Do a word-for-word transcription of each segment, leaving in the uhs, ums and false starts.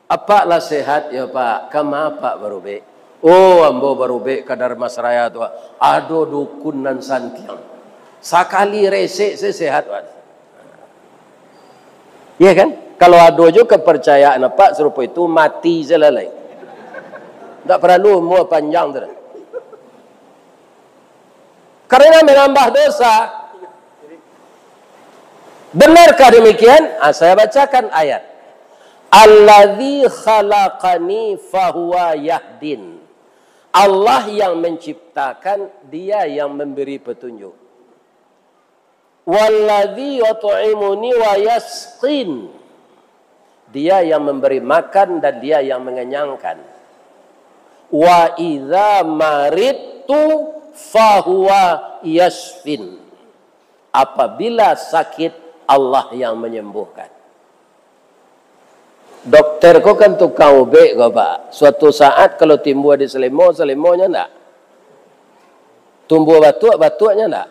Apak lah sehat, yo, Pak? Kama Apak barubek? Oh, ambo barubek ka Darmasraya tu, Pak. Ado dukun nan santiang. Sakali resek se sehat, Pak. Iya kan? Kalau ado jo kaparcayaan Apak sarupo itu, mati se lah lai. Ndak paralu umua panjang tu doh. Karena menambah dosa. Benarkah demikian? Ah, saya bacakan ayat. "Alladzi khalaqani fahuwa yahdin." Allah yang menciptakan, Dia yang memberi petunjuk. "Walladzi yut'imuni wa yasqin." Dia yang memberi makan dan Dia yang mengenyangkan. "Wa idza maridtu fahuwa yasfin." Apabila sakit, Allah yang menyembuhkan. Dokter ko kan tukang ubek ko, Pak. Suatu saat kalau timbua di salimo, salimonyo ndak? Tumbuah batuak, batuaknyo ndak?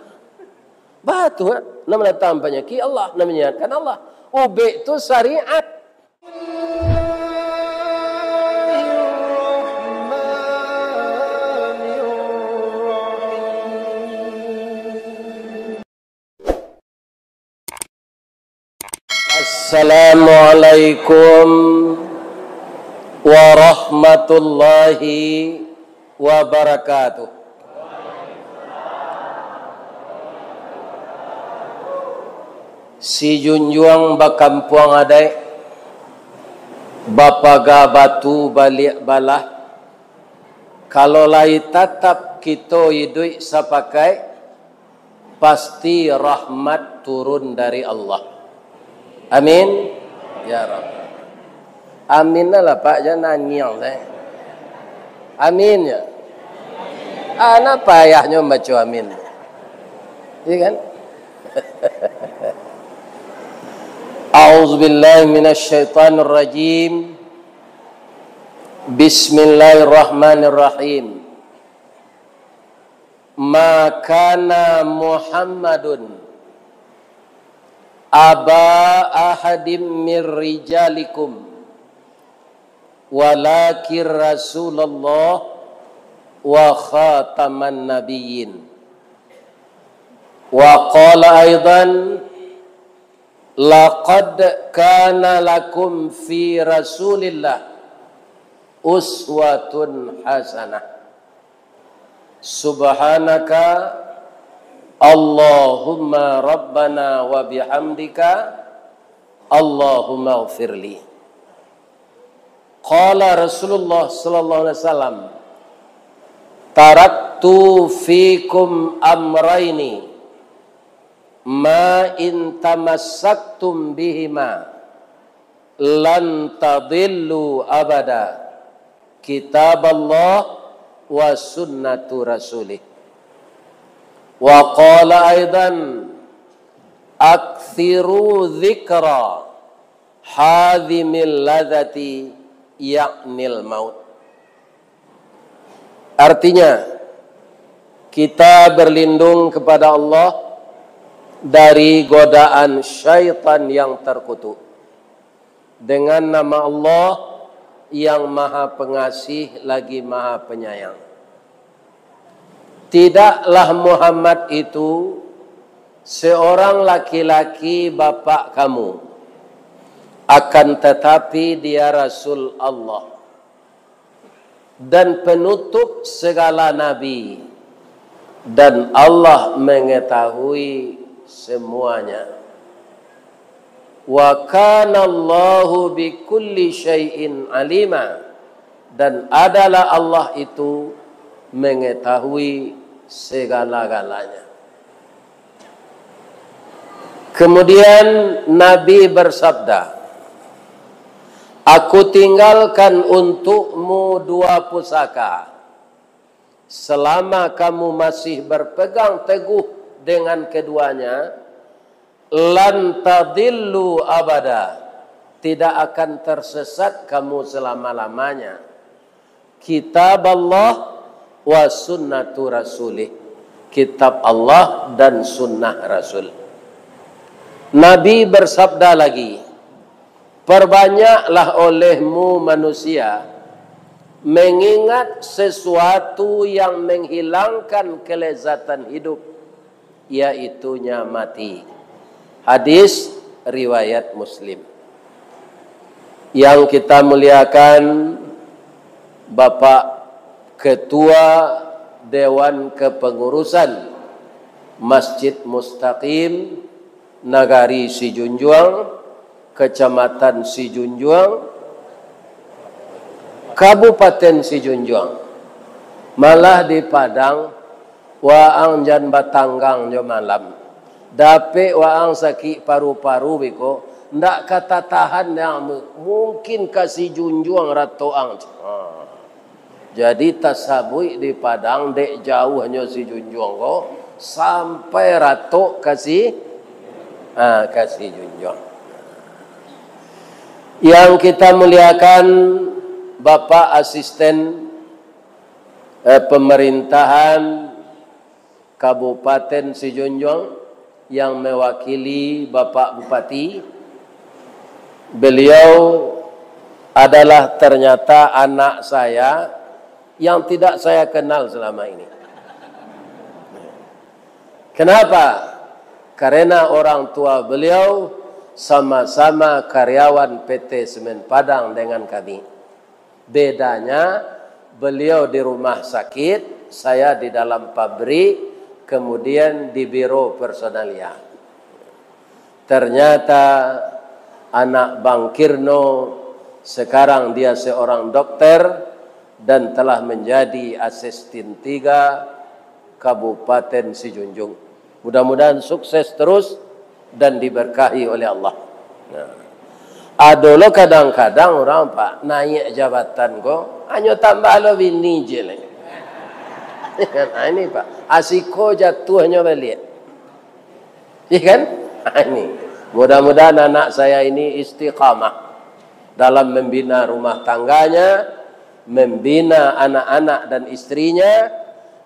Batuak, nan mandatang panyakik Allah, nan manyehatkan Allah. Ubek tu syariat. Assalamualaikum warahmatullahi wabarakatuh. Sijunjuang bakampuang adaik, bapaga batu baliak balah, kalau lai tatap kito iduik sapakaik, pasti rahmat turun dari Allah. Amin. Ya Rabb. Amin lah, Pak, jan nangiang sae. Amin, ya. Ah, napa payahnyo baco amin? Iya kan? A'udzubillahi minasyaitonirrajim. Bismillahirrahmanirrahim. Ma kana Muhammadun aba ahadim mir rijalikum, walakin Rasulullah wa khataman nabiyyin. Wa qala aidan, "Laqad kana lakum fi Rasulillah uswatun hasanah." Subhanaka Allahumma Rabbana wa bihamdika, Allahumma ghfirli. Qala Rasulullah sallallahu alaihi wasallam, "Taraktu fikum amraini, ma in tamassaktum bihima, lan tadillu abada, kitaballah wa sunnatu rasulih." Wa qala aidan, "Aktsiru dzikra hadzimil ladzati, yaknil maut." Artinya, kita berlindung kepada Allah dari godaan syaitan yang terkutuk. Dengan nama Allah yang Maha Pengasih lagi Maha Penyayang. Tidaklah Muhammad itu seorang laki-laki bapak kamu, akan tetapi dia Rasul Allah dan penutup segala nabi, dan Allah mengetahui semuanya. Wa kana Allahu bikulli syai'in alima, dan adalah Allah itu mengetahui segala-galanya. Kemudian Nabi bersabda, "Aku tinggalkan untukmu dua pusaka. Selama kamu masih berpegang teguh dengan keduanya, lan tadillu abada, tidak akan tersesat kamu selama-lamanya. Kitab Allah wa sunnatu rasulih." Kitab Allah dan sunnah Rasul. Nabi bersabda lagi, Perbanyaklah olehmu manusia mengingat sesuatu yang menghilangkan kelezatan hidup, yaitunya mati. Hadis riwayat Muslim. Yang kita muliakan, Bapak Ketua Dewan Kepengurusan Masjid Mustaqim, Nagari Sijunjuang, Kecamatan Sijunjuang, Kabupaten Sijunjuang. Malah di Padang, waang jan batanggang jo malam. Dapek waang sakik paru-paru biko, ndak ka tatahan yang mu-, mungkin ka Sijunjuang ratoang. Ha. Jadi, tasabuik di Padang, dek jauahnyo Sijunjuang ko, sampai ratok ka si, ha, ka Sijunjuang. Yang kita muliakan, Bapak Asisten, eh, Pemerintahan Kabupaten Sijunjuang yang mewakili Bapak Bupati. Beliau adalah ternyata anak saya yang tidak saya kenal selama ini. Kenapa? Karena orang tua beliau sama-sama karyawan P T Semen Padang dengan kami. Bedanya, beliau di rumah sakit, saya di dalam pabrik, kemudian di biro personalia. Ternyata anak Bang Kirno sekarang dia seorang dokter dan telah menjadi asisten tiga Kabupaten Sijunjuang. Mudah-mudahan sukses terus dan diberkahi oleh Allah. Nah. Ado lo kadang-kadang urang, Pak, naiak jabatan ko, hanyo tambah lo bini je lai. Nah, ini, Pak, asiko jatuahnyo baliak. Iya kan? Nah, ini. Mudah-mudahan anak saya ini istiqamah dalam membina rumah tangganya, membina anak-anak dan istrinya,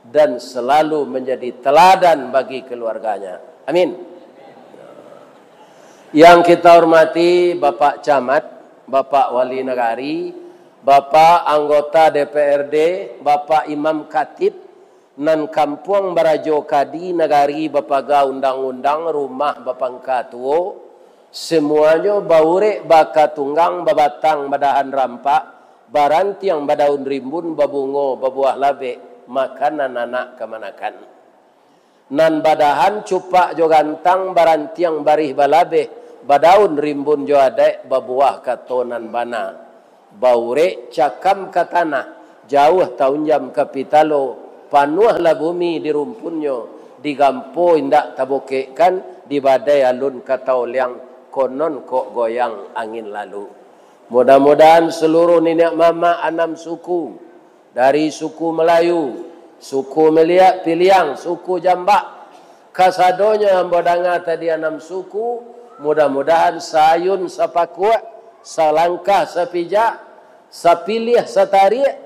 dan selalu menjadi teladan bagi keluarganya. Amin. Yang kita hormati Bapak Camat, Bapak Wali Nagari, Bapak Anggota D P R D, Bapak Imam Khatib, nan kampuang barajo kadi nagari bapaga undang-undang, rumah bapangka tuo, semuanyo baurek bakatunggang, babatang badahan rampak, barantiang badaun rimbun, babungo babuah labek, makanan anak kamanakan. Nan badahan cupak jo gantang, barantiang barih balabeh, badaun rimbun jo adaik, babuah kato nan bana. Baurek cakam ka tanah, jauah taunjam ka pitalo, panuahlah bumi di rumpunnyo, digampo indak tabokekkan, di badai alun ka taoliang, konon kok goyang angin lalu. Mudah-mudahan seluruh niniak mamak anam suku, dari suku Melayu, suku Meliak, Piliang, suku Jambak, kasadonyo ambo danga tadi anam suku, mudah-mudahan saayun sapakuak, salangkah sapijak, sapiliah satariak,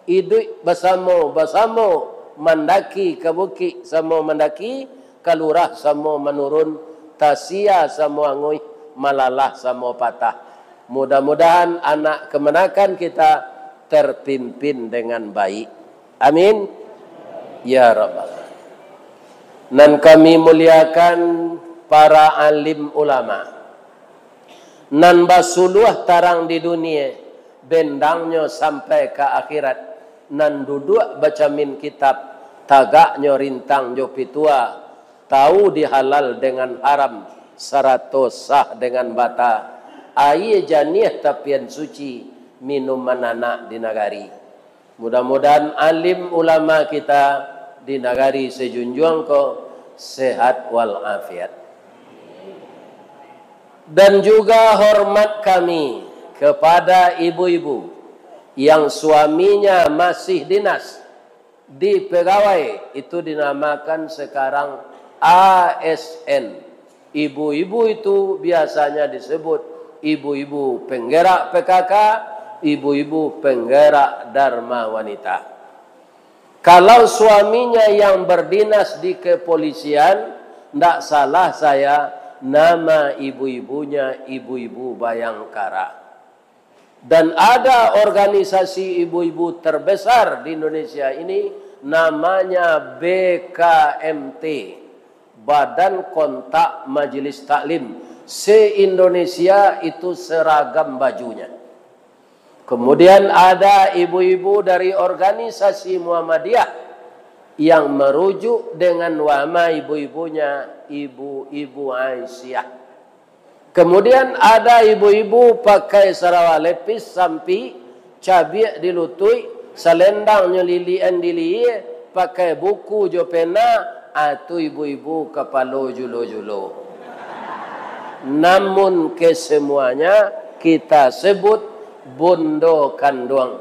iduik basamo-basamo, mandaki ka bukik samo mandaki, ka lurah samo manurun, tasia samo anguih, malalah samo patah. Mudah-mudahan anak kamanakan kita terpimpin dengan baik. Amin. Ya Rabbal Alamin. Nan kami muliakan para alim ulama, nan basuluah tarang di dunia, bendangnyo sampai ka akhirat, nan duduak bacamin kitab, tagaknyo rintang jo pitua, tahu di halal dengan haram, sarato sah dengan bata, aia janiah tapian suci, minuman anak di nagari. Mudah-mudahan alim ulama kita di nagari Sijunjuang ko sehat walafiat. Dan juga hormat kami kepada ibu-ibu yang suaminya masih dinas di pegawai, itu dinamakan sekarang A S N. Ibu-ibu itu biasanya disebut ibu-ibu penggerak P K K, ibu-ibu penggerak Dharma Wanita. Kalau suaminya yang berdinas di kepolisian, ndak salah saya, Nama ibu-ibunya ibu-ibu Bayangkara. Dan ada organisasi ibu-ibu terbesar di Indonesia ini, namanya B K M T, Badan Kontak Majelis Taklim. Se-Indonesia itu seragam bajunya. Kemudian ada ibu-ibu dari organisasi Muhammadiyah yang merujuk dengan nama ibu-ibunya, Ibu-ibu Aisyah. Kemudian ada ibu-ibu pakai sarawa lepis sampi, cabiak di lutuik, salendangnyo lilian di lihia, pakai buku jo pena, ah, tu ibu-ibu kapalo julo-julo. Namun kesemuanya kita sebut bundo kanduang.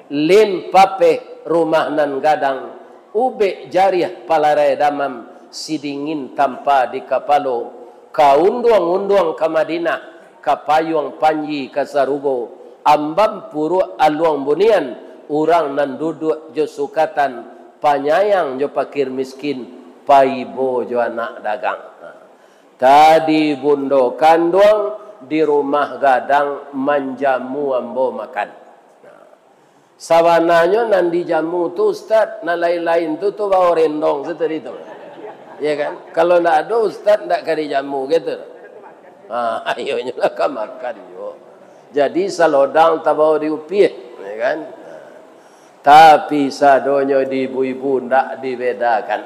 Lin papeh rumah nan gadang, ubek jariah palarai damam, sidingin tampa di kapalo, ka unduang-unduang ka Madinah, ka payuang panji ka sarugo, ambam puruak aluang bunian, urang nan duduak jo sukatan, panyayang jo pakir miskin, paibo jo anak dagang. Tadi bundo kanduang di rumah gadang manjamu ambo makan. Sabananyo nan dijamu tu, Ustaz, nan lain-lain tu, tu bao rendong tu tadi tu. Ya kan? Kalau ndak ado Ustaz, ndak ka dijamu gitu. Ha, ayonyo lah ka makan juo. Jadi salodang tabao di upiah, ya kan? Tapi sadonyo di ibu-ibu ndak dibedakan.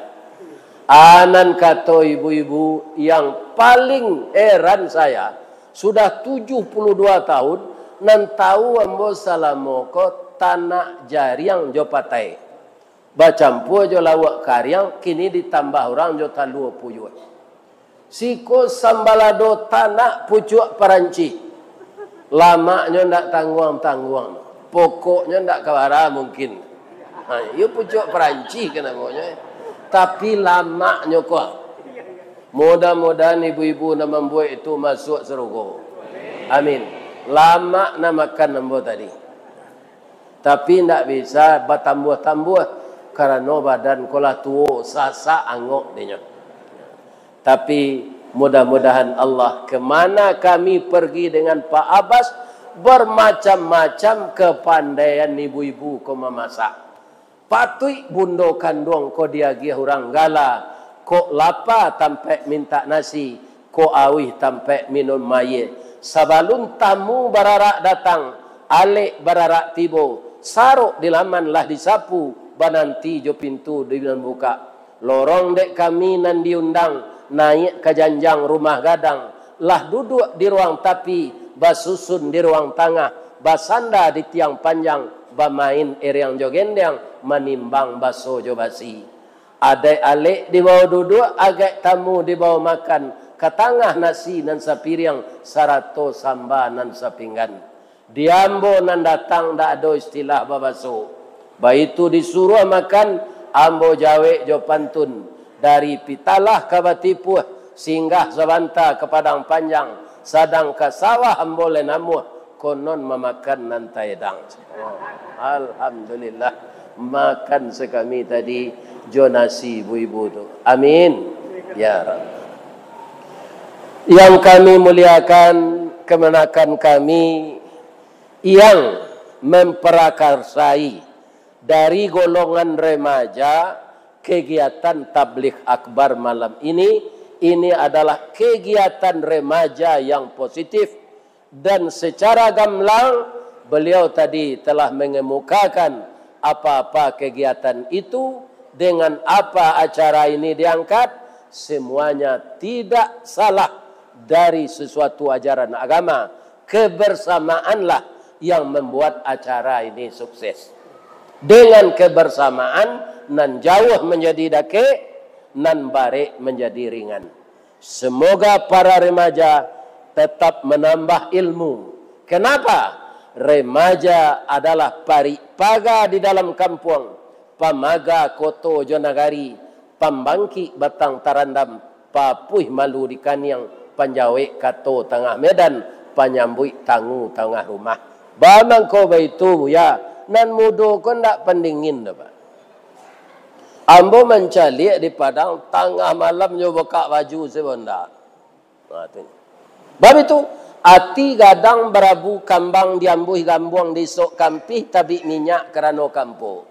Anan kato ibu-ibu yang paling heran saya, sudah tujuh puluh dua tahun, nan tahu ambo salamo ko tanak jariang jo patai. Bacampua jo lauak kariang, kini ditambah urang jo talua puyuak. Siko sambalado tanak pucuak Paranci. Lamaknyo ndak tangguang-tangguang. Pokoknyo ndak ka bara mungkin. Ha, iyo pucuak Paranci kan namonyo. Tapi lamaknyo ko. Mudah-mudahan ibu-ibu nan mambuek itu masuak sarugo. Amin. Lamak nan makan ambo tadi. Tapi ndak bisa batambuah-tambuah, karano badan ko lah tuo, sasak angok dinyo. Tapi mudah-mudahan Allah, kemana kami pergi dengan Pak Abbas, bermacam-macam kepandaian ibu-ibu ko mamasak. Patuik bundo kanduang ko diagiah urang gala, kok lapa tampek mintak nasi, kok auih tampek minum aia. Sabalun tamu bararak datang, alek bararak tibo, sarok di laman lah disapu, bananti jo pintu di nan bukak. Lorong dek kami nan diundang, naiak ka janjang rumah gadang, lah duduak di ruang tapi, basusun di ruang tangah, basanda di tiang panjang, bamain eriang jo gendiang, manimbang baso jo basi. Adaik alek dibao duduak, agak tamu dibao makan, ka tangah nasi nan sapiriang, sarato samba nan sapinggan. Di ambo nan datang ndak ado istilah babaso. Baitu disuruah makan, ambo jawek jo pantun. Dari Pitalah ka Batipuah, singgah sabanta ka Padang Panjang, sadang ka sawah ambo lai namuah, konon mamakan nan taedang. Alhamdulillah, makan sakami tadi jo nasi ibu-ibu tu. Amin. Ya Rabb. Yang kami muliakan, kemanakan kami yang memperakarsai dari golongan remaja kegiatan tabligh akbar malam ini, ini adalah kegiatan remaja yang positif, dan secara gamblang beliau tadi telah mengemukakan apa-apa kegiatan itu, dengan apa acara ini diangkat, semuanya tidak salah dari sesuatu ajaran agama. Kebersamaanlah yang membuat acara ini sukses. Dengan kebersamaan, nan jauah menjadi dakek, nan barek menjadi ringan. Semoga para remaja tetap menambah ilmu. Kenapa? Remaja adalah parik paga di dalam kampuang, pamaga koto jo nagari, pambangkik batang tarandam, papuih malu di kaniang, panjawek kato tangah medan, panyambuik tangu tangah rumah. Bamangko baitu, Buya, nan mudo ko ndak pandingin doh, Pak. Ambo mancaliak di Padang, tangah malam nyo bukak baju sabonda. Ha, tu. Bab itu, ati gadang barabu kambang diambuih gambuang di isok kampih tabik minyak karano kampo.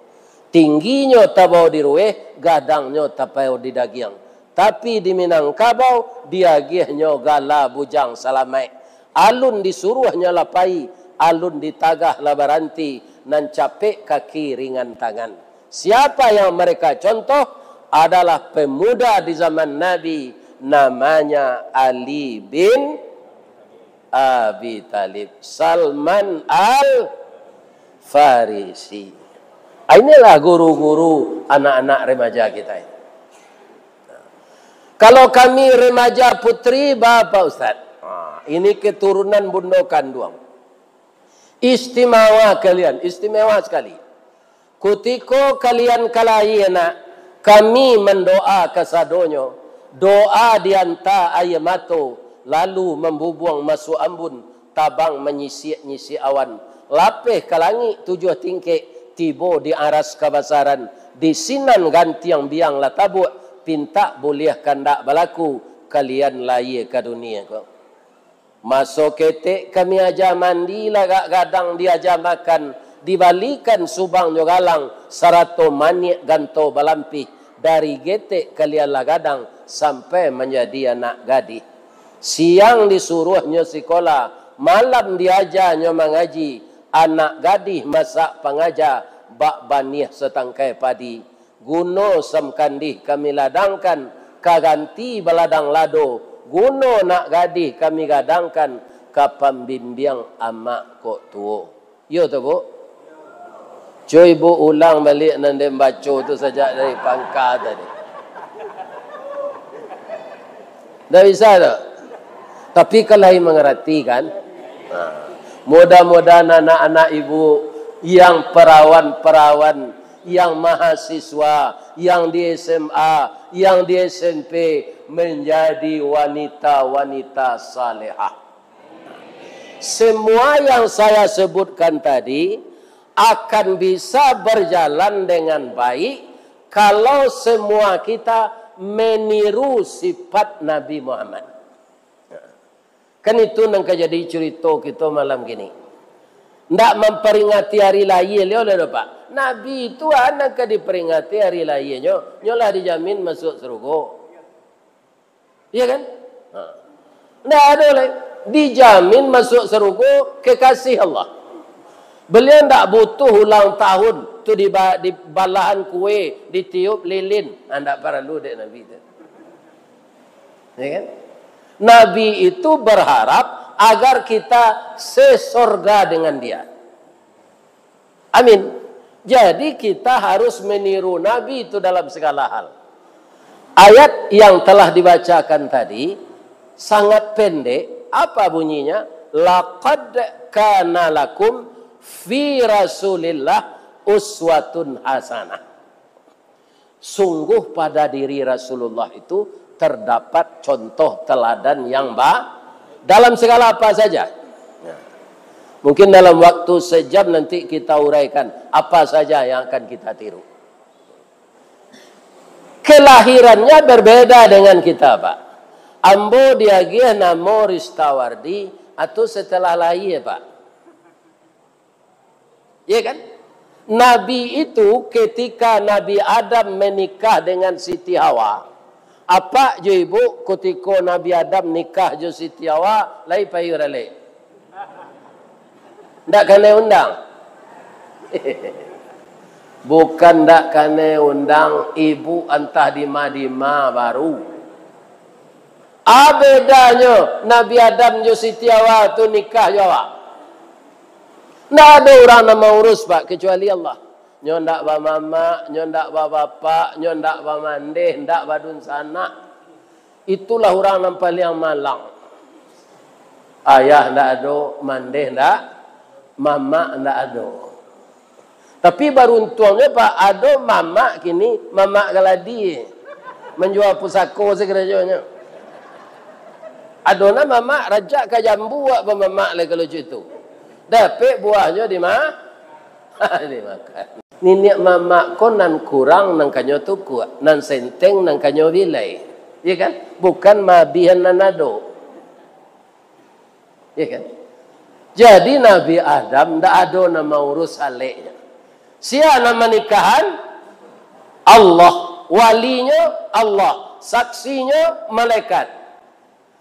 Tingginyo tabao di rueh, gadangnyo tapao di dagiang. Tapi di Minangkabau, diagiahnyo gala bujang salamaik. Alun disuruahnyo lapai, alun ditagah lah baranti, nan capek kaki ringan tangan. Siapa yang mereka contoh? Adalah pemuda di zaman Nabi, namanya Ali bin Abi Thalib, Salman Al-Farisi. Inilah guru-guru anak-anak remaja kita ini. Kalau kami remaja putri, Bapak Ustaz, ha, ini keturunan bundo kanduang. Istimewa kalian, istimewa sekali. Kutiko kalian ka lahia nak, kami mandoa kasadonyo, doa dianta aia mato, lalu mambubuang masuak ambun, tabang manyisiak-nyisiak awan, lapeh ka langik tujuah tingkek, tibo di aras kabasaran, di sinan gantiang biang lah tabuak, pintak buliah kandak balaku, kalian lahia ka dunia ko. Maso ketek kami aja mandi, lagak gadang diaja makan, dibalikan subangnyo galang, sarato maniak ganto balampih, dari getek kalian lah gadang, sampai manjadi anak gadih. Siang disuruahnyo sikola, malam diajanyo mangaji, anak gadih masak pangaja, bak baniah satangkai padi. Guno samkandih kami ladangkan, ka ganti baladang lado, guno nak gadih kami gadangkan, ka pambimbiang amak kok tuo. Iyo tu, Bu? Cuy, Bu, ulang baliak nan den baco tu sajak dari pangka tadi. Ndak bisa tu. Tapi kan lai mangarati, kan? Ha. Mudah-mudahan anak-anak ibu yang perawan-perawan, yang mahasiswa, yang di S M A, yang di S M P, menjadi wanita-wanita salehah. Semua yang saya sebutkan tadi akan bisa berjalan dengan baik kalau semua kita meniru sifat Nabi Muhammad. Kan itu nan ka jadi curito kito malam kini. Ndak mamperingati ari lahia liau lah, Pak. Nabi itu a nan ka diperingati ari lahianyo, nyo lah dijamin masuak sarugo. Iya kan? Ha. Ndak ado lai. Dijamin masuak sarugo kekasih Allah. Beliau ndak butuh ulang tahun tu diba-, dibalahan kue, ditiup lilin. Ha, ndak paralu dek Nabi tu. Ya kan? Nabi itu berharap agar kita sesorga dengan dia. Amin. Jadi kita harus meniru Nabi itu dalam segala hal. Ayat yang telah dibacakan tadi sangat pendek. Apa bunyinya? "Laqad kana lakum fi Rasulillah uswatun hasanah." Sungguh pada diri Rasulullah itu terdapat contoh teladan yang ba-, dalam segala apa saja. Nah, mungkin dalam waktu sejam nanti kita uraikan apa saja yang akan kita tiru. Kelahirannya berbeda dengan kita, Pak. Ambo diagiah namo Ristawardi atau setelah lahir, Pak. Iya kan? Nabi itu ketika Nabi Adam menikah dengan Siti Hawa, apak jo ibu, kutiko Nabi Adam nikah jo Siti Hawa, lai payu ralek? Ndak kanai undang? Bukan ndak kanai undang, ibu antah dima-dima baru. A bedanyo Nabi Adam jo Siti Hawa tu nikah jo awak? Ndak ado urang nan maurus, Pak, kecuali Allah. Nyo ndak bamamak, nyo ndak babapak, nyo ndak bamandeh, ndak badunsanak. Itulah urang nan paliang malang. Ayah ndak ado, mandeh ndak, mamak ndak ado. Tapi baruntuangnyo, Pak, ado mamak kini, mamak galadi. Manjua pusako sakarajonyo. Ado nan mamak rajak ka jambu, awak bamamak lai kalau cak itu. Dapek buahnyo di ma-, dimakan. Niniak mamak ko nan kurang nan kanyo tukuak, nan senteng nan kanyo bilai. Iya kan? Bukan maabihan nan ado. Ya kan? Jadi Nabi Adam ndak ado nan mauruih aleknyo. Sia nan manikahan? Allah. Walinyo Allah. Saksinyo malaikat.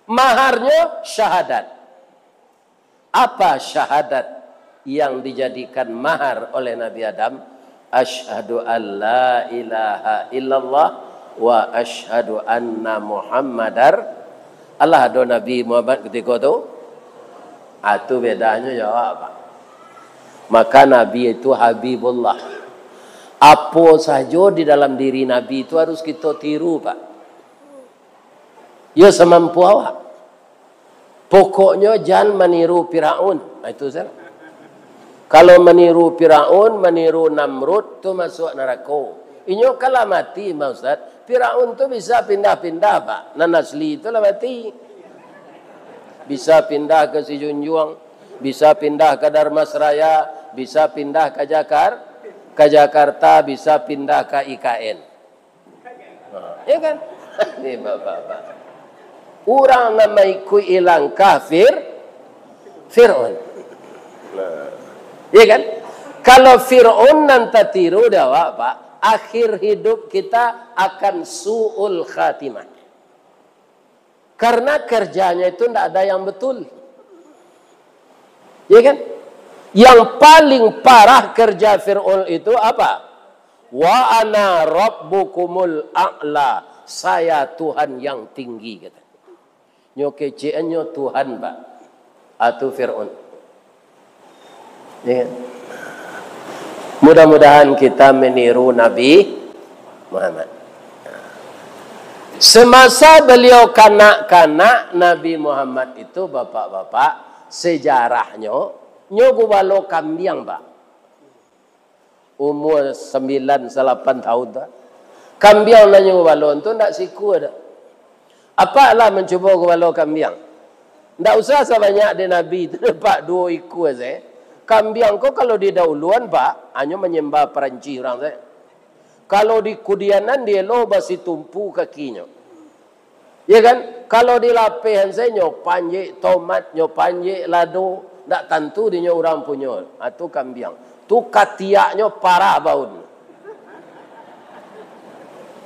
Maharnyo syahadat. Apa syahadat yang dijadikan mahar oleh Nabi Adam? "Asyhadu an la ilaha illallah wa asyhadu anna Muhammadar." Alah ado Nabi Muhammad kutiko tu? Ah, tu bedanyo jo awak, Pak. Maka Nabi itu Habibullah. Apo sajo di dalam diri Nabi itu harus kito tiru, Pak. Yo samampu awak. Pokoknyo jan maniru Firaun. Ah, itu sajo. Kalau maniru Firaun, maniru Namrud, tu masuak narako. Inyo kan lah mati, Pak Ustaz. Firaun tu bisa pindah-pindah, Pak. Nan asli tu lah mati. Bisa pindah ka Sijunjuang, bisa pindah ka Dharmasraya, bisa pindah ka Jakar-, ka Jakarta, bisa pindah ka I K N. Ha, ya kan? Ni bapak-bapak. Urang nan maikuik langkah Fir-, Fir'aun. Ya kan? Kalau Fir'aun nan tatiru dek awak, Pak, akhir hidup kita akan su'ul khatimah. Karena kerjanya itu ndak ada yang betul. Ya kan? Yang paling parah kerja Fir'aun itu apa? "Wa ana rabbukumul a'la." "Saya Tuhan yang tinggi," kata. Nyo kecek nyo Tuhan, Pak. Atau Fir'aun. Ya kan? Mudah-mudahan kita meniru Nabi Muhammad. Semasa beliau kanak-kanak, Nabi Muhammad itu, bapak-bapak, sejarahnyo, nyo gubalo kambiang, Pak. Umur sambilan, salapan tahun tu. Kambiang nan nyo gubalo tu ndak sikua doh. Apak lah mancubo gubalo kambiang. Ndak usah sabanyak dek Nabi tu, Pak, duo ikua sajo. Kambiang ko kalau didahuluan, Pak, hanyo manyambah paranci urang sajo. Kalau dikudianan, dielo basitumpu kakinyo. Ya kan? Kalau dilapehan sajo, nyo panjek tomat, nyo panjek lado, ndak tantu dinyo urang punyo. Ah, tu kambiang. Tu katiaknyo parah baun.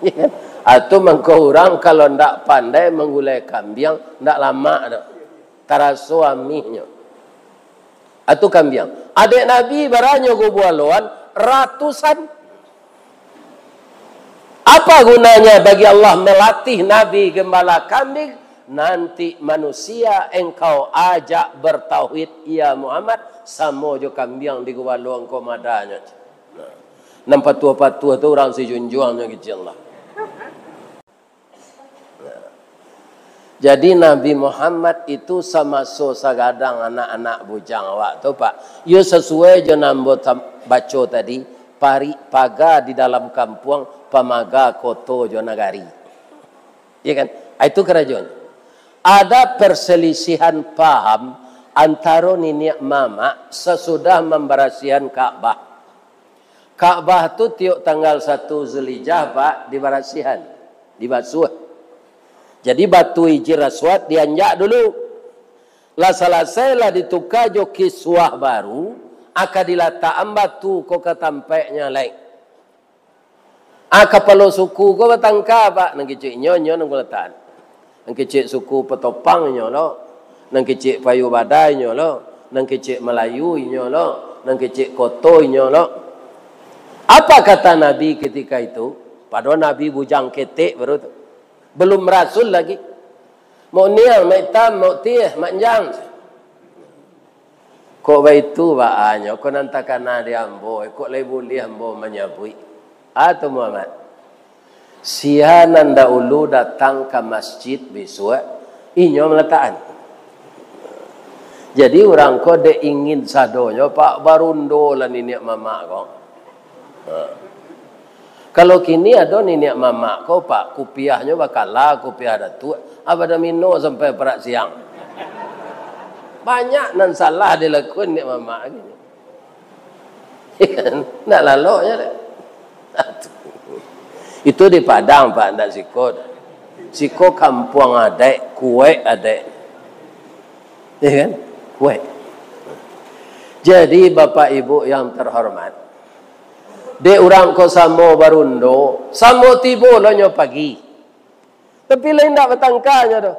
Ya kan? Ah, tu mangko urang kalau ndak pandai manggulai kambiang, ndak lamak doh. Taraso amihnyo. Atau kambiang. Adek Nabi bara nyo gubaloan? Ratusan. Apa gunanya bagi Allah melatih Nabi gembala kambing? Nanti manusia engkau ajak bertauhid, ya Muhammad, samo jo kambiang di gubalo engkau madanyo. Nah, nan patuah-patuah tu urang Sijunjuang nyo kecil lah. Jadi, Nabi Muhammad itu samaso sagadang anak-anak bujang awak tu, Pak, iyo sasuai jo nan ambo tam-, baco tadi, parik paga di dalam kampuang, pamaga koto jo nagari. Iya kan? Ah, itu karajonyo. Ada perselisihan paham antaro niniak mamak sasudah mambarasihan Ka'bah. Ka'bah tu tiok tanggal satu Zulhijjah, Pak, dibarasihan, dibasuah. Jadi, batu Hijir Aswad dianjak dulu. Lah salasai, lah dituka jo kiswah baru, aka dilatakan batu ko ka tampaiknyo lai. Ah, kapalo suku ko batangka, Pak, nan kecek inyo, inyo nan ko latakan. Nan kecek suku Petopang inyo lo, nan kecek Payu Badai inyo lo, nan kecek Malayu inyo lo, nan kecek Koto inyo lo. Apa kata Nabi ketika itu? Padahal Nabi bujang ketek baru tu. Belum rasul lagi. Mak Niang, Mak Itam, Mak Tieh, Mak Njang. Kok baitu baanyo, kok nan takana di ambo, kok lai buliah ambo manyabuik? Atau Muhammad? Sia nan dahulu datang ka masjid bisuak, inyo malatakan. Jadi, urang ko dek ingin sadonyo, Pak, barundo lah niniak mamak ko. Ha. Kalau kini ado niniak mamak ko, Pak, kupiahnyo bakala kupiah datuak, abada mino sampai parak siang. Banyak nan salah dilakukan niniak mamak kini. Ndak lalok je deh. Itu di Padang, Pak, ndak siko. Siko kampuang adaik, kuaik adaik. Ya kan? Weh. Jadi, Bapak Ibu yang terhormat, dek urang ko samo barundo, samo tibo lo nyo pagi. Tapi lain ndak batangkanyo doh.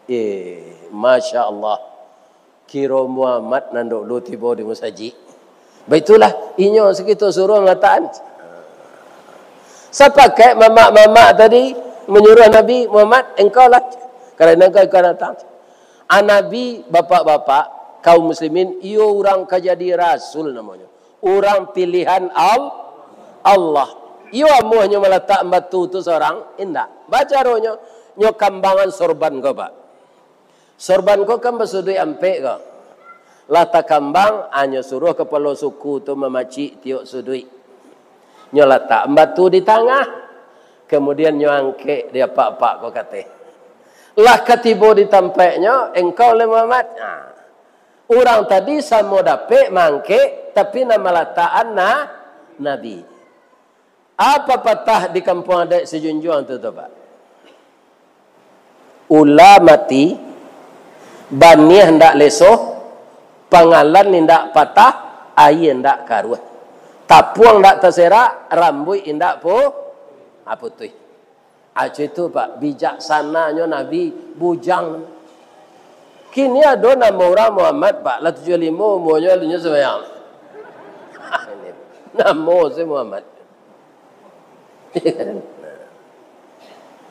Eh, Masya Allah. Kiro Muhammad nan dulu tibo di musajik. Baitulah, inyo sakito suruah mangatakan. Sapakaik mamak-mamak tadi manyuruah Nabi Muhammad, engkau lah. Karano engkau, engkau datang. Ah, Nabi, bapak-bapak, kaum muslimin, iyo urang ka jadi rasul namonyo. Urang pilihan Al-, Allah. Iyo amuahnyo malatak batu tu sorang? Indak. Bacaronyo, nyo kambangan sorban ko, Pak. Sorban ko kan basuduik ampek ko. Lah takambang, ah, nyo suruah kapalo suku tu mamacik tiok suduik. Nyo latak batu di tangah, kamudian nyo angkek di apak-apak ko kateh. Lah katibo di tampaiknyo, engkau lai Muhammad. Nah, urang tadi samo dapek maangkek, tapi nan malatakan na-, Nabi. Apa patah di kampuang adaik Sijunjuang tu, tu, Pak? Ula mati, baniah ndak lesoh, pangalan indak patah, aia ndak karuah. Tapuang ndak taserak, rambuik indak pu-, ah, putuih. Aco itu, Pak, bijaksananyo Nabi, bujang. Kini ado namo urang Muhammad, Pak, lah tujuah limo umuanyo, alunyo sumbayang. Namo se Muhammad.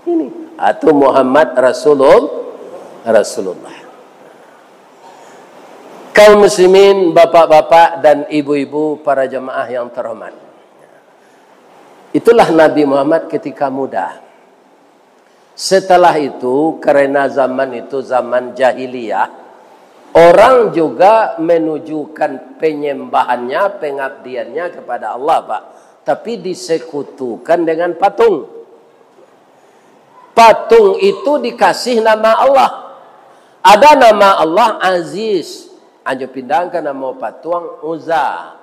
Ini, atau Muhammad Rasulul-, Rasulullah. Kaum muslimin, bapak-bapak dan ibu-ibu, para jamaah yang terhormat. Itulah Nabi Muhammad ketika muda. Setelah itu, karena zaman itu zaman jahiliyah, orang juga menunjukkan penyembahannya, pengabdiannya kepada Allah, Pak. Tapi disekutukan dengan patung. Patung itu dikasih nama Allah. Ada nama Allah Aziz, anyo pindahkan nama patuang Uzza.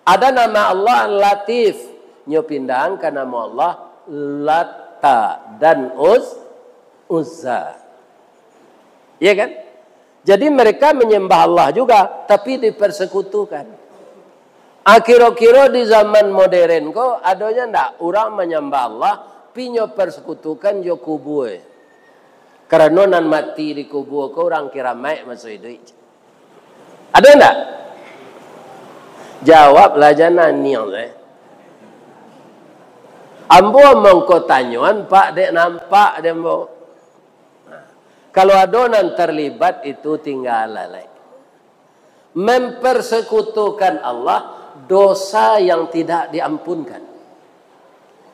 Ada nama Allah Latif, nyo pindahkan nama Allah Latta dan Uz-, Uzza. Iya kan? Jadi mereka menyembah Allah juga, tapi dipersekutukan. Ah, kiro-kiro di zaman modern ko, adonyo ndak urang manyambah Allah, pi nyo persekutukan jo kubua. Karano nan mati di kubua ko urang kiramaik maso iduik. Ado ndak? Jawablah jan naniang tu, eh. Ambo mangko tanyoan, Pak, dek nampak dek ambo. Nah, kalau ado nan terlibat itu, tinggalah lai. Mempersekutukan Allah, dosa yang tidak diampunkan.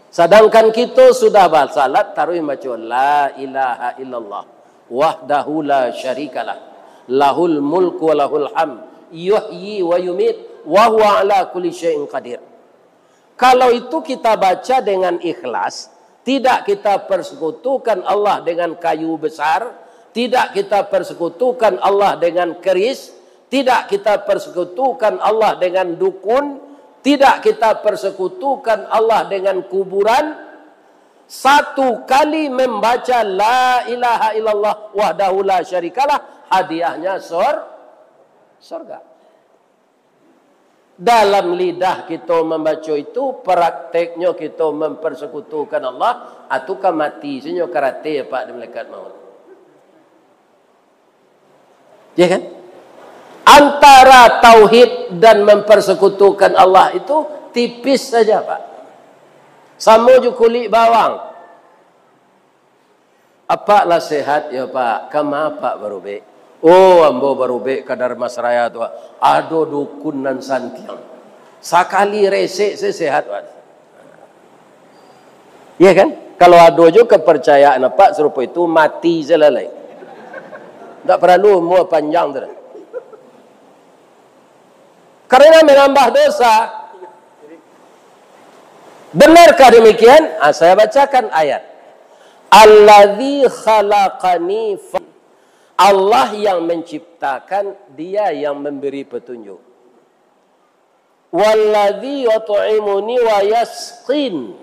Sedangkan kito sudah basalat, taruih baco, "La ilaha illallah, wahdahu la syarikalah, lahul mulku wa lahul hamd, yuhyi wa yumit, wa huwa ala kulli syai'in qadir." Kalau itu kita baca dengan ikhlas, tidak kita persekutukan Allah dengan kayu besar, tidak kita persekutukan Allah dengan keris, tidak kita persekutukan Allah dengan dukun, tidak kita persekutukan Allah dengan kuburan, satu kali membaca la ilaha illallah wahdahu la syarikalah, hadiahnya sor-, sorga. Dalam lidah kito mambaco itu, prakteknyo kito mempersekutukan Allah, atu ka mati, sinyo karate, Pak, di malaikat maut. Ya kan? Antara tauhid dan mempersekutukan Allah itu tipis saja, Pak. Samo jo kulik bawang. "Apak lah sehat, yo, Pak? Kama Apak barubek?" "Oh, ambo barubek ka Darmasraya tu, Pak. Ado dukun nan santiang. Sakali resek se sehat, Pak." Iya kan? Kalau ado jo kepercayaan Apak sarupo itu, mati se lah lai. Ndak paralu umua panjang tu. Karena menambah dosa. Benarkah demikian? Ah, saya bacakan ayat. "Alladzi khalaqani fa-," Allah yang menciptakan, Dia yang memberi petunjuk. "Walladzi yut'imuni wa yasqin."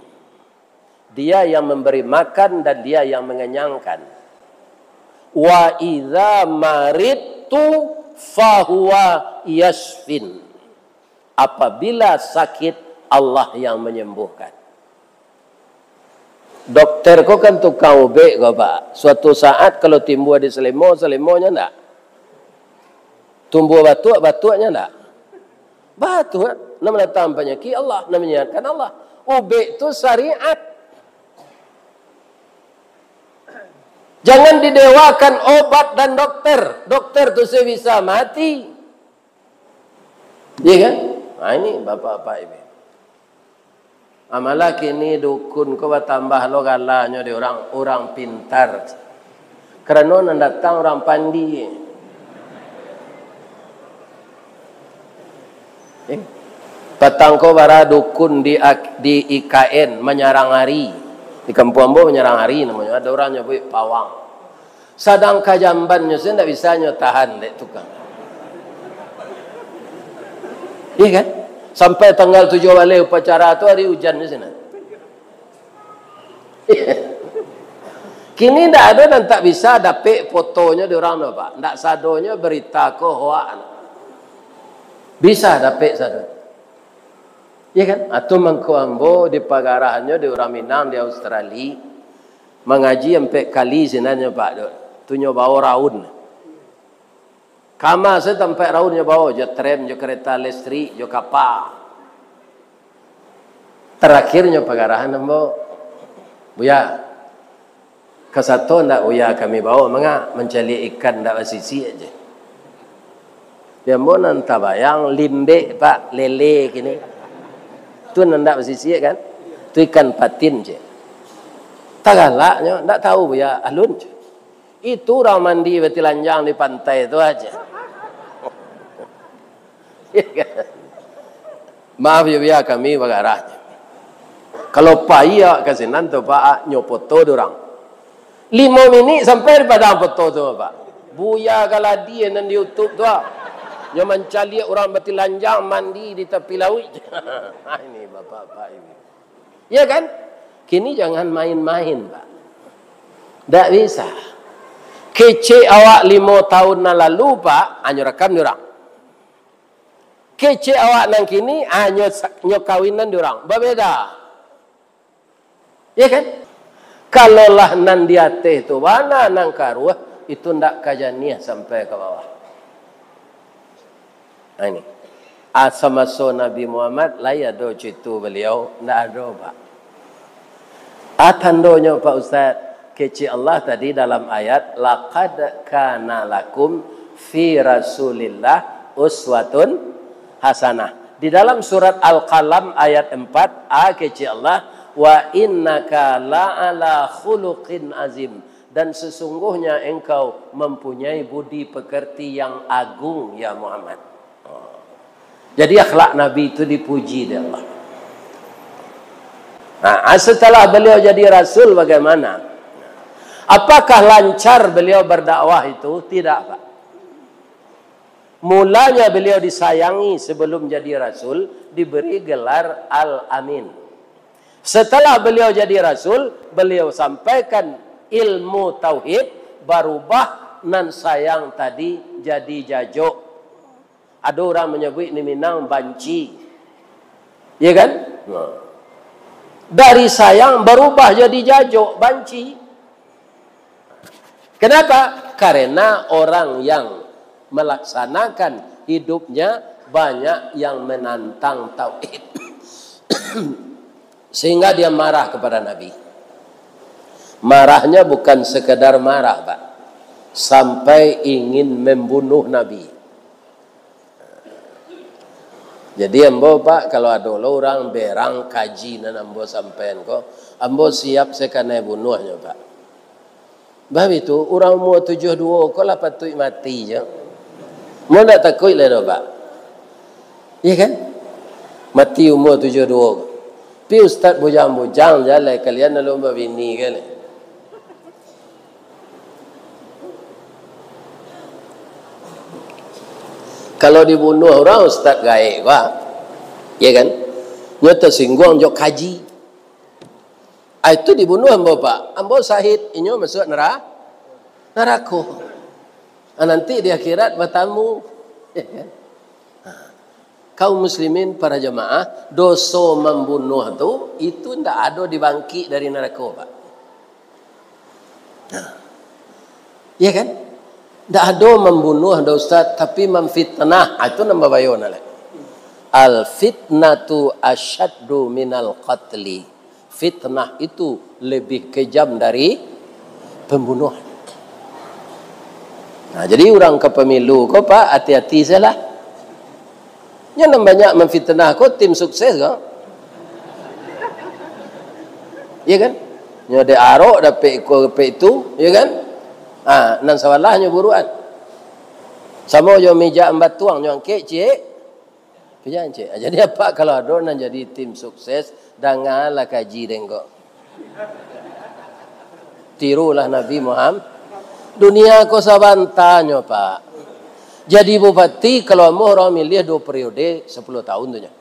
Dia yang memberi makan dan Dia yang mengenyangkan. "Wa idza maridtu fahuwa yasfin." Apabila sakit, Allah yang menyembuhkan. Dokter ko kan tukang ubek ko, Pak. Suatu saat kalau timbua di salimo, salimonyo ndak? Tumbuah batuak, batuaknyo ndak? Batuak. Nan mandatangkan panyakik Allah, nan manyehatkan Allah. Ubek tu syariat. Jangan didewakan obat dan dokter. Dokter tu se bisa mati. Iya kan? Nah, ini bapak-bapak ini. Malah kini dukun ko batambah lo galanyo di urang, urang pintar. Karano nan datang urang pandi. Eh, patang ko bara dukun di, di I K N, manyarang ari. Di kampuang ambo manyarang ari namonyo, ado urang nyabuik pawang. Sadang ka jambannyo se ndak bisa nyo tahan dek tukang. Iya kan? Sampai tanggal tujuah baleh upacara tu ari ujan di sinan. Kini ndak ado nan tak bisa dapek fotonyo di urang tu, Pak. Ndak sadonyo berita ko hoak. Bisa dapek sado. Iya kan? Atu mangko ambo dipagarahannyo di urang Minang di Australia. Mangaji ampek kali sinannyo, Pak, tu. Tu nyo bawo raun. Kama se tampek raun nyo bawo, jo trem, jo kereta listrik, jo kapa. Terakhirnyo pagarahan ambo, "Buya, ka sato ndak Buya kami bawo manga, mancaliak ikan ndak basisiak je." Di ambo nan tabayang limbek, Pak, lele kini. Tu nan ndak basisiak kan? Tu ikan patin je. Tagalaknyo, ndak tahu Buya, alun je. Itu urang mandi batilanjang di pantai tu aja. Maaf yo, Buya, kami bagarah. Kalau pai awak ka sinan tu, Pak, nyo foto di urang. Limo minik sampai di padang foto tu, Pak. Buya Galadi nan di YouTube tu, ah. Nyo mancaliak urang batilanjang mandi di tapi lauik. Ini bapak-bapak ini. Ya kan? Kini jangan main-main, Pak. Ndak bisa. Kecek awak limo tahun nan lalu, Pak, hanyo rakam di urang. Kecek awak nan kini, hanyo sa-, nyo kawinan di urang. Babeda. Ya kan? Kalau lah nan di ateh tu bana nan karuah, itu ndak ka janiah sampai ka bawah. Nah, ini. Ah, samaso Nabi Muhammad, lai ado cuitu baliau? Ndak ado, Pak. Ah, tandonyo, Pak Ustaz, kecek Allah tadi dalam ayat, "Laqad kana lakum fi Rasulillah uswatun hasanah." Di dalam surat Al-Qalam ayat empat, ah, kecek Allah, "Wa innaka la'ala khuluqin azim." Dan sesungguhnya engkau mempunyai budi pekerti yang agung, ya Muhammad. Jadi akhlak Nabi itu dipuji dek Allah. Nah, setelah beliau jadi rasul, bagaimana? Apakah lancar beliau berdakwah itu? Tidak, Pak. Mulanya beliau disayangi sebelum jadi rasul, diberi gelar Al-Amin. Setelah beliau jadi rasul, beliau sampaikan ilmu tauhid, barubah nan sayang tadi jadi jajok. Ado urang manyabuik di Minang banci. Ya kan? Nah. Dari sayang barubah jadi jajok, banci. Kenapa? Karena orang yang melaksanakan hidupnya banyak yang menantang tauhid. Sehingga dia marah kepada Nabi. Marahnya bukan sekedar marah, Pak. Sampai ingin membunuh Nabi. Jadi ambo, Pak, kalau ado lo urang berang kaji nan ambo sampaian ko, ambo siap sakanai bunuahnyo, Pak. Bab itu, urang umua tujuah duo ko lah patuik mati jo. Ambo ndak takuik lai doh, Pak. Iya kan? Mati umua tujuah duo ko. Pi ustaz bujang-bujang jalai kalian lalu babini kan? Kalau dibunuah urang ustaz gaek, Pak. Iya kan? Nyo tasingguang jo kaji. Ah, itu dibunuah ambo, Pak. Ambo syahid, inyo masuak nera-, Narako. Ah, nanti di akhirat batamu. Ya kan? Ha. Kaum muslimin, para jamaah, doso mambunuah tu, itu ndak ado dibangkik dari narako, Pak. Nah. Iya kan? Ndak ado mambunuah, dah Ustaz, tapi mamfitnah. Ah, itu nambah bayo nak, leh. Al fitnatu asyaddu minal qatli. Fitnah itu lebih kejam dari pembunuhan. Nah, jadi urang ka pemilu ko, Pak, hati-hati sajolah. Nyo nan banyak mamfitnah ko tim sukses ko. Iya kan? Nyo dek arok dapek iko dapek itu, iya kan? Ah, nan salah nyo buruan. Samo jo mija batuang, nyo angkek ciek, Pijancik. Jadi, apak kalau ado nan jadi tim sukses, dangalah kaji den ko. Tirulah Nabi Muhammad. Dunia ko sabantanyo, Pak. Jadi bupati, kalau ambo urang miliah duo periode, sapuluah tahun tu nyo.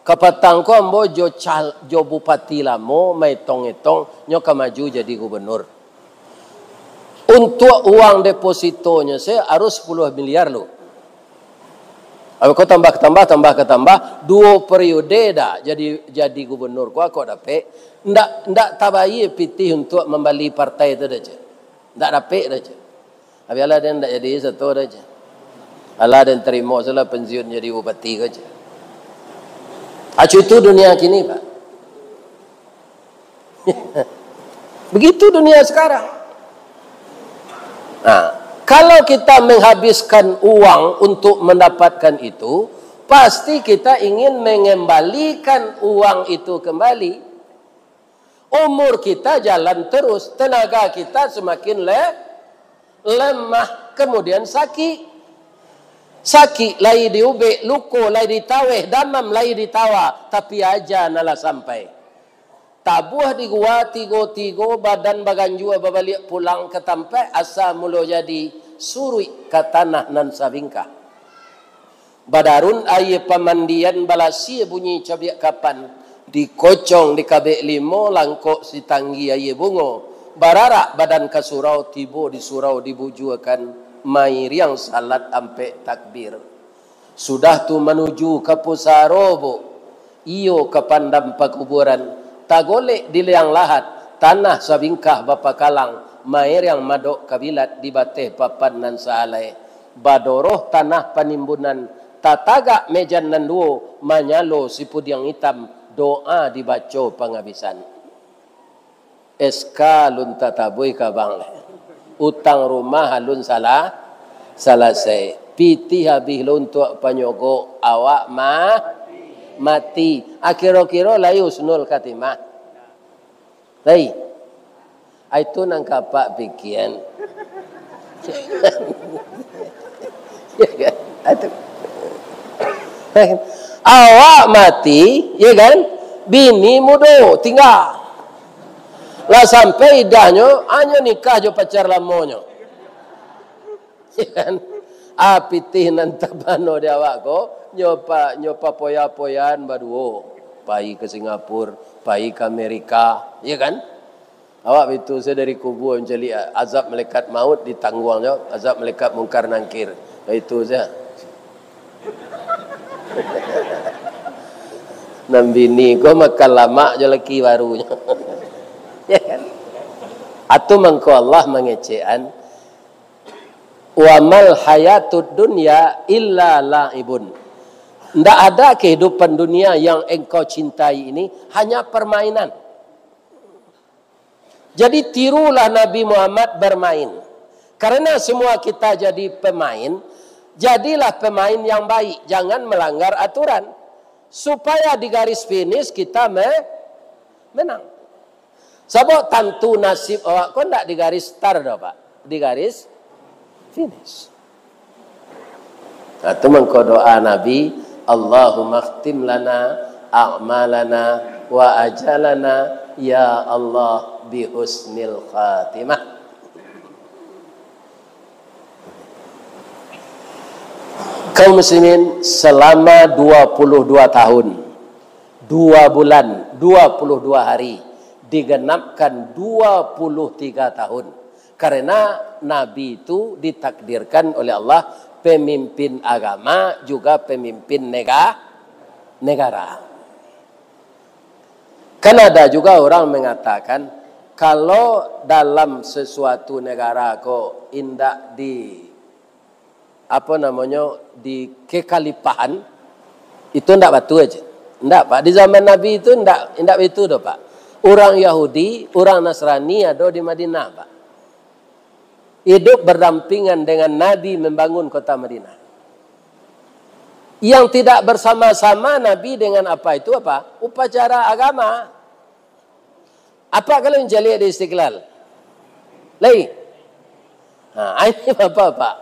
Kapatang ko ambo jo cal-, jo bupati lamo, maetong-etong, nyo ka maju jadi gubernur. Untuak uang depositonyo se harus sapuluah miliar lu. Abih ko tambah ka tambah, tambah ka tambah, duo periode dah jadi, jadi gubernur ko, ko dapek. Ndak, ndak tabayia pitih untuak mambali partai tu dah, ceh. Ndak dapek dah, ceh. Abih alah den ndak jadi sato dah, ceh. Alah den tarimo salah pensiun jadi bupati ko, ceh. Acu itu dunia kini, Pak. Begitu dunia sekarang. Nah, kalau kita menghabiskan uang untuk mendapatkan itu, pasti kita ingin mengembalikan uang itu kembali. Umur kita jalan terus, tenaga kita semakin le-, lemah, kemudian sakit. Sakik lai diubek, luko lai ditaweh, damam lai ditawa, tapi aja nan lah sampai. Tabuah di gua tigo-tigo, badan baganjua babaliak pulang ka tampaik asa mulo jadi, suruik ka tanah nan sabingkah. Badarun aia pamandian, balasia bunyi cabiak kapan, dikocong dikabek limo, langkok sitanggi aia bungo, bararak badan ka surau, tibo di surau dibujuakan, mairiang salat ampek takbir. Sudah tu manuju ka pusaro, Bu. Iyo ka pandam pakuburan, tagolek di liang lahat, tanah sabingkah bapakalang, mairiang madok kabilat di bateh papan nan saalai. Badoroh tanah panimbunan, tatagak mejan nan duo, manyalo sipudiang itam, doa dibaco pangabisan. S K alun tatabuih ka bank lai. Utang rumah alun salah, salasai. Pitih abih lo untuak panyogok, awak ma-, mati. Ah, kiro-kiro lai husnul khatimah. Lai. Ah, itu nan ka apak pikian. Ya kan? Atu. Awak mati, ya kan? Bini mudo, tingga. Lah sampai idahnyo, hanyo nikah jo pacar lamonyo. Ya kan? Ah, pitih nan tabano di awak ko, nyo pa-, nyo papoya-poyaan baduo. Pai ka Singapura, pai ka Amerika, ya kan? Awak baitu sajo dari kubua mancaliak, azab malaikat maut ditangguangnyo, azab malaikat Mungkar Nangkir. Baitu sajo. Nan bini ko makan lamak jo laki barunyo. Ya kan? Atu mangko Allah mangecekan, "Wa mal hayatud dunya illa la'ibun." Ndak ada kehidupan dunia yang engkau cintai ini hanya permainan. Jadi, tirulah Nabi Muhammad bermain. Karena semua kita jadi pemain, jadilah pemain yang baik, jangan melanggar aturan. Supaya di garis finish kita me-, menang. Sabab tantu nasib awak ko ndak di garis start doh, Pak. Di garis finish. Nah, tu mangko doa Nabi, "Allahumma khtim lana a'malana wa ajalana, ya Allah, bi husnil khatimah." Kaum muslimin, selama dua puluh dua tahun, dua bulan, dua puluh dua hari, digenapkan dua puluh tiga tahun. Karena Nabi itu ditakdirkan oleh Allah pemimpin agama, juga pemimpin nega-, negara. Kan ada juga orang mengatakan, kalau dalam sesuatu negara ko indak di, apa namonyo, di kekhalifahan, itu ndak batua je. Ndak, Pak. Di zaman Nabi itu ndak, ndak itu doh, Pak. Urang Yahudi, urang Nasrani ado di Madinah, Pak. Hidup berdampingan dengan Nabi membangun kota Madinah. Yang tidak bersama-sama Nabi dengan apa itu apa? Upacara agama. Apa kalau yang caliak di Istiqlal? Lai. Ha, ini apa, Pak?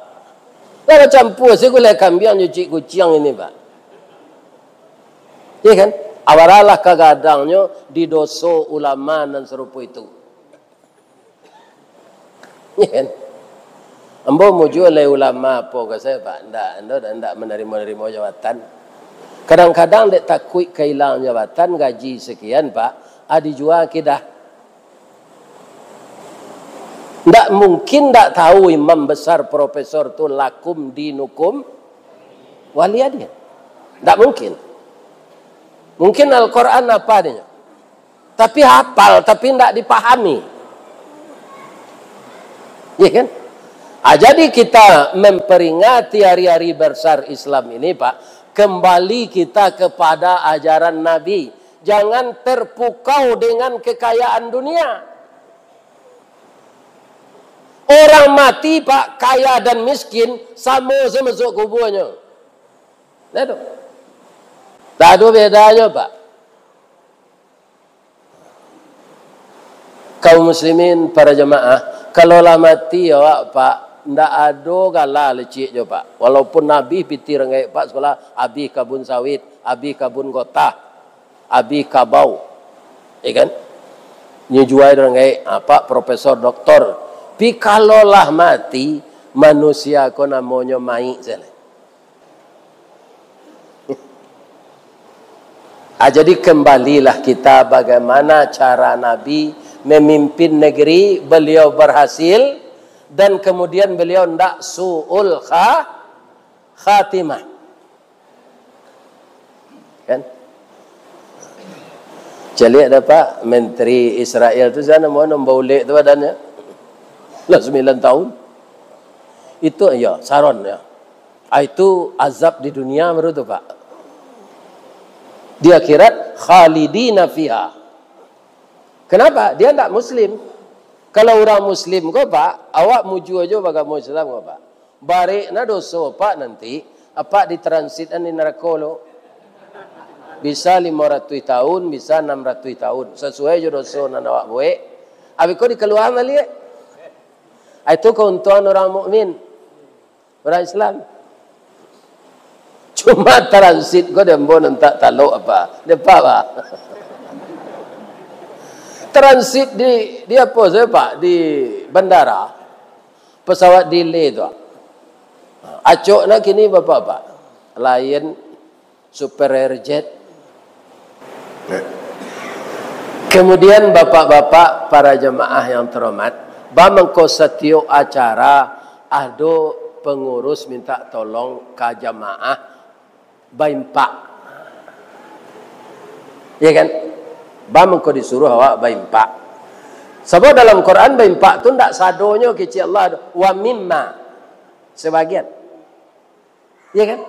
Lah bacampua si gulai kambiang jo cik kuciang ini, Pak. Iya kan? Awaralah kagadangnyo di doso ulama nan sarupo itu. Iya kan? Ambo mujua lai ulama apo ka saya, Pak? Ndak, ando dah ndak manarimo-narimo jabatan. Kadang-kadang dek takuik kailangan jabatan, gaji sekian, Pak, ah, dijua akidah. Ndak mungkin ndak tahu imam besar profesor tu lakum dinukum waliyadin. Ndak mungkin. Mungkin Al-Quran apa adanya. Tapi hafal, tapi ndak dipahami. Iya kan? Ah, jadi kita memperingati hari-hari besar Islam ini, Pak, kembali kita kepada ajaran Nabi. Jangan terpukau dengan kekayaan dunia. Orang mati, Pak, kaya dan miskin, samo se masuk kubuanyo. Nah, tu. Tak ada bedanya, Pak. Kaum muslimin, para jamaah, kalau lah mati awak, Pak, ndak ado gala lecik jo, Pak. Walaupun abih pitih ranggaik, Pak, sekolah, abih kabun sawit, abih kabun gotah, abih kabau. Ya kan? Nyo juai ranggaik, apa, profesor, doktor. Pi kalau lah mati, manusia ko namonyo maik sajo. Ah, jadi kembalilah kita bagaimana cara Nabi memimpin negeri, beliau berhasil, dan kemudian beliau ndak su'ul kha-, khatimah. Kan? Caliak dah, Pak, Menteri Israel tu, siapa namo, nan baulek tu badannyo. Lah sambilan tahun. Itu, ya, Saron, ya. Ah, itu azab di dunia baru tu, Pak. Di akhirat, khalidina fiha. Kenapa? Dia ndak muslim. Kalau urang muslim ko, Pak, awak mujua jo bagamo Islam ko, Pak. Barek na doso, Pak, nanti, Apak ditransit di narako lo. Bisa limo ratuih tahun, bisa anam ratuih tahun. Sasuai jo doso nan awak buek. Abih ko dikaluaan baliak. Ah, itu keuntungan urang mukmin. Urang Islam. Cuma transit ko di ambo nan tak talok apa. Depa, Pak. Transit di, di apo sajo, Pak? Di bandara. Pesawat delay tu. Acok na kini, Bapak-bapak. Lion, Super Airjet. Kemudian, bapak-bapak, para jamaah yang terhormat, ba mangko satiok acara ado pengurus minta tolong ka jamaah baimpak. Ya kan? Ba mangko disuruh awak baimpak. Sabab dalam Quran baimpak tu ndak sadonyo kecek Allah tu. Wa mimma. Sebagian. Ya kan?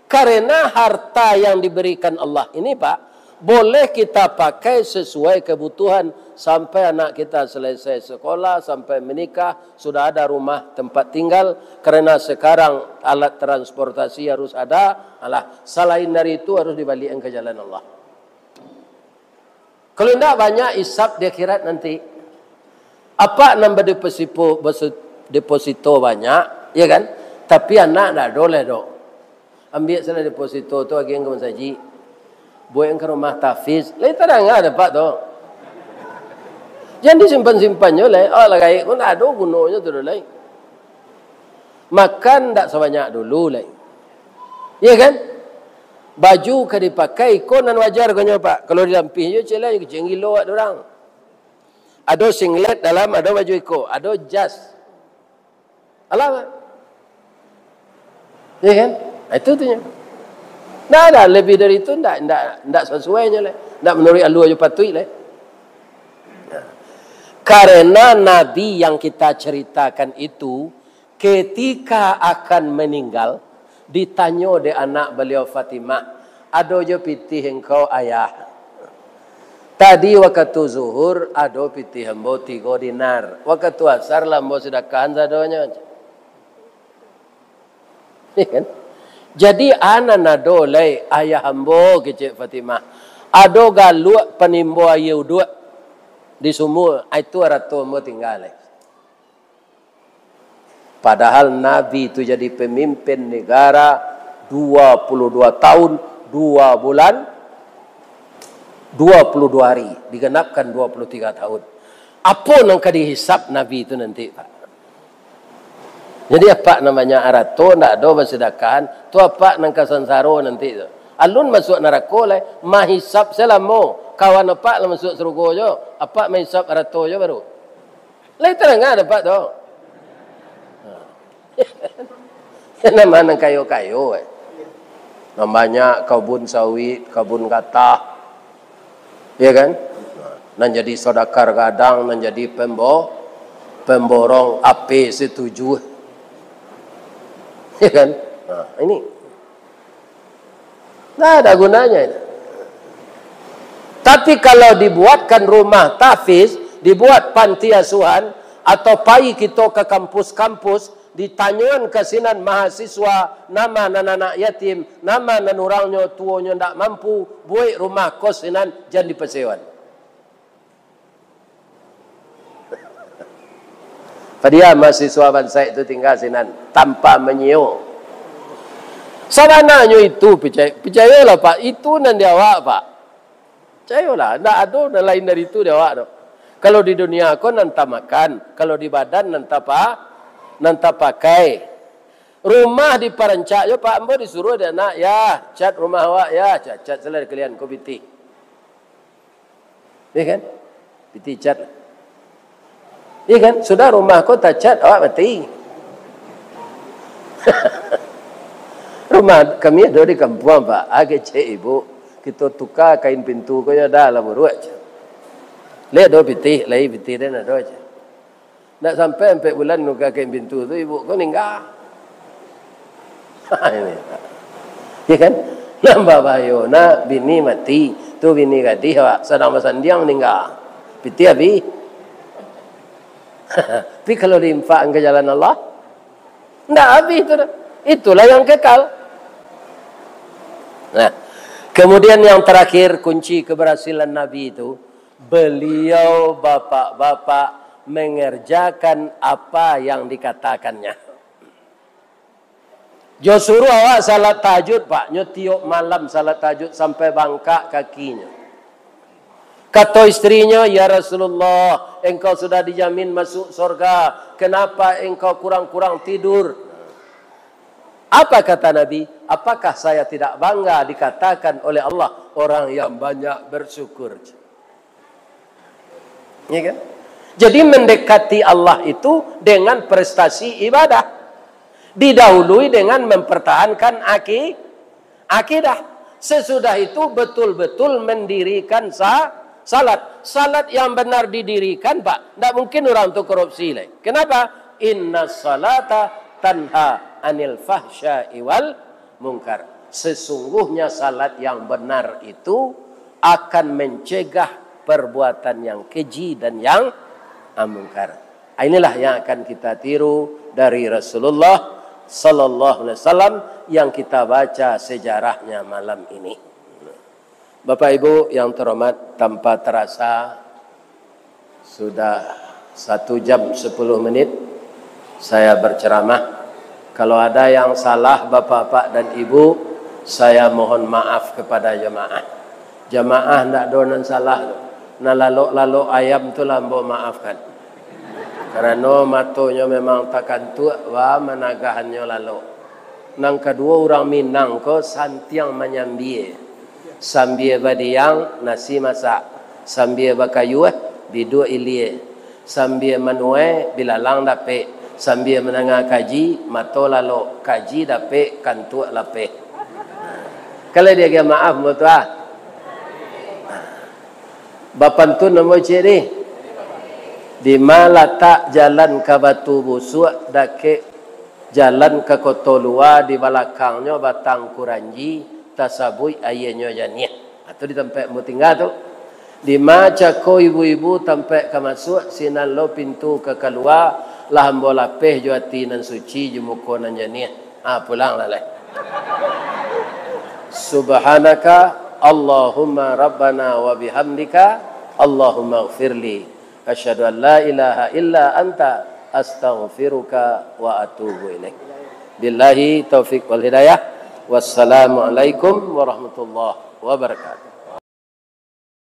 Karena harta yang diberikan Allah ini, Pak, boleh kita pakai sesuai kebutuhan sampai anak kita selesai sekolah, sampai menikah, sudah ada rumah tempat tinggal. Karena sekarang alat transportasi harus ada, alah, selain dari itu harus dibalikan ke jalan Allah. Kalau indak, banyak isap di akhirat nanti. Apak nan badeposito, basu-, deposito banyak, ya kan? Tapi anak ndak ado lai doh. Ambiak salah deposito tu, agiah ka masajik. Buek ka rumah tahfiz. Lai tadanga dek apak tu. Jan disimpan-simpannyo lai. Oh, lah gaek ko ndak ado gunonyo tu doh lai. Makan ndak sabanyak dulu lai. Iya kan? Baju ka dipakai, iko nan wajar konyo, Pak. Kalau dilampih jo, ciek lai, kecek gilo awak tu urang. Ado singlet dalam, ado baju iko, ado jas. Alah, Pak. Ya kan? Nah, itu tu nyo. Ndak ada lebih dari itu, ndak, ndak, ndak sasuai nyo lai. Ndak manuruik alua jo patuik lai. Nah. Karena Nabi yang kita ceritakan itu, ketika akan meninggal, ditanyo dek anak baliau Fatimah, "Ado jo pitih engkau, Ayah?" "Tadi wakatu zuhur ado pitih ambo tigo dinar. Wakatu asar lah ambo sadakahan sadonyo." Ya kan? "Jadi, a nan ado lai, Ayah ambo?" kecek Fatimah. "Ado galuak panimbo aia uduak di sumua, itu arato ambo tingga lai." Padahal Nabi tu jadi pemimpin negara dua puluh dua tahun, dua bulan, dua puluh dua hari, digenapkan dua puluh tiga tahun. Apo nan ka dihisab Nabi tu nanti, Pak? Jadi, apak nan banyak arato, ndak ado basadakahan, tu apak nan ka sansaro nanti tu. Alun masuak narako lai, mahisab salamo. Kawan apak lah masuak sarugo jo, apak mahisab arato jo baru. Lai tadanga dek apak tu. Nan ma nan kayo-kayo, eh. Nan banyak kabun sawit, kabun gatah. Ya kan? Nan jadi saudagar gadang, nan jadi pembo-, pemborong A P C tujuh. Ya kan? Nah, ini. Nggak ada gunanya itu. Tapi kalau dibuatkan rumah tahfiz, dibuat panti asuhan, atau pai kito ka kampus-kampus, ditanyoan ka sinan mahasiswa, nama nan anak yatim, nama nan urangnyo tuonyo ndak mampu, buek rumah kos sinan, jan dipasewan. Padiam mahasiswa bansaik tu tingga sinan, tanpa manyio. Sabananyo itu, picayo-, picayolah, Pak, itu nan di awak, Pak. Picayolah, ndak ado nan lain dari itu di awak tu. Kalau di dunia ko nan tamakan, kalau di badan nan tapa-, nan tapakai. Rumah diparancak jo, Pak, ambo disuruah dek anak, "Yah, cat rumah awak, yah, cat, cat salah kalian ko pitih." Ya kan? Pitih cat. Ya kan? Sudah rumah ko tacat, awak mati. Rumah kami ado di kampuang, Pak. Ah, kecek ibu, kito tuka kain pintu ko yo, dah lah buruak, jan. Lai ado pitih, lai pitih den ado, jan. Ndak sampai ampek bulan nuka kain pintu tu, ibu ko ningga. Ini. Ya kan? Nambah bahayo, nak, bini mati. Tu bini gadih awak, sadang basandiang ningga. Pitih abih. Tapi kalau diinfakkan ke jalan Allah, ndak abih tu dah. Itulah yang kekal. Nah, kemudian yang terakhir, kunci keberhasilan Nabi itu, beliau bapak-bapak mengerjakan apa yang dikatakannya. Jo suruah awak salat tahajud, Pak. Nyo tiok malam salat tahajud sampai bangkak kakinyo. Kato istrinyo, "Ya Rasulullah, engkau sudah dijamin masuk sorga. Kenapa engkau kurang-kurang tidur?" Apa kata Nabi? "Apakah saya tidak bangga dikatakan oleh Allah orang yang banyak bersyukur?" Ya kan? Jadi, mendekati Allah itu dengan prestasi ibadah. Didahului dengan mempertahankan aki-, akidah. Sesudah itu betul-betul mendirikan sa-, salat. Salat yang benar didirikan, Pak, ndak mungkin urang tu korupsi lai. Kenapa? "Inna salata tanha anil fahsya'i wal mungkar." Sesungguhnya salat yang benar itu akan mencegah perbuatan yang keji dan yang, ah, mungkar. Inilah yang akan kita tiru dari Rasulullah sallallahu alaihi wasallam yang kita baca sejarahnya malam ini. Bapak Ibu yang terhormat, tanpa terasa sudah satu jam sepuluh menit saya berceramah. Kalau ada yang salah, Bapak-bapak dan Ibu, saya mohon maaf kepada jamaah. Jamaah ndak ado nan salah tu. Nan lalok-lalok ayam tu lah ambo maafkan. Karano matonyo memang takantuak, wa managahannyo lalok. Nan kaduo, urang Minang ko santiang manyambia. Sambia badiang, nasi masak. Sambia bakayuah, Biduak ilia, sambia manuai, bilalang dapek, sambia mandanga kaji, mato lalok, kaji dapek, kantuak lapeh. Kalau diagiah maaf, ambo tu ah. Bapantun ambo ciek ni. Dima latak jalan ka Batu Busuak, dakek jalan ka Koto Lua, di balakangnyo batang kuranji, tasabuik aianyo janiah. Ha, tu di tampek ambo tingga tu. Dima cako ibu-ibu tampek ka masuak, sinan lo pintu ka kalua, lah ambo lapeh jo ati nan suci, jo muko nan janiah. Ha, pulang lah lai. Subhanaka Allahumma Rabbana wa bihamdika, Allahumma gfirli. Asyhadu an la ilaha illa anta, astaghfiruka wa atubu ilaik. Billahi taufik wal hidayah. Wassalamualaikum warahmatullahi wabarakatuh.